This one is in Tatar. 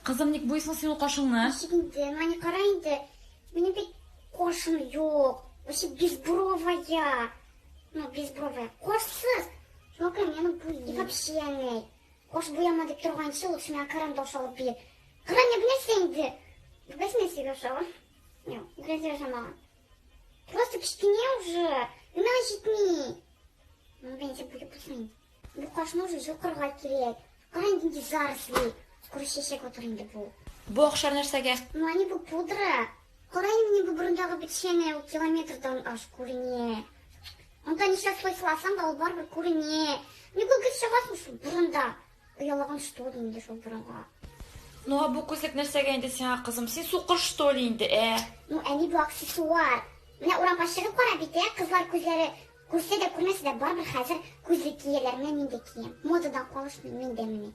Кызым, ник буйсың син ул кашыңны? Ничек инде? Ну, әни, кара инде. Минем бит кашым юк. Вообще безбровая. Ну, безбровая. Кашсыз. Шуңа күрә мин аны буйыйм. И вообще, әни, каш буяма дип торганчы, лучше миңа карандаш алып бир. Кара, не бу нәрсә инде? Бу кайсы нәрсәгә охшаган? Юк, бу нәрсәгә охшамаган. Просто кечкенә уже. Миңа җитми. Ну, бензе буеп булсын инде. Бу кашны уже йолкырга кирәк. Кара инде нинди заросли. Скоро чәчәк атыр инде бу. Бу акча нәрсәгә? Ну, әни, бу пудра. Кара инде, бу борындагы бетчәне ул километрдан аш күренә. Анда ничә слой сыласаң да, ул барыбер күренә. Ник ул гел чыгасың шул борында? Оялаган что ли инде шул борынга? Ну, а бу күзлек нәрсәгә инде сиңа, кызым? Син сукыр что ли инде, ә? Ну, әни, бу аксессуар. Менә урамга чыгып кара бит, ә? Кызлар күзләре күрсә дә, күрмәсә дә, барыбер хәзер күзлек кияләр. Менә мин дә киям. Модадан калышмыйм мин дә менә.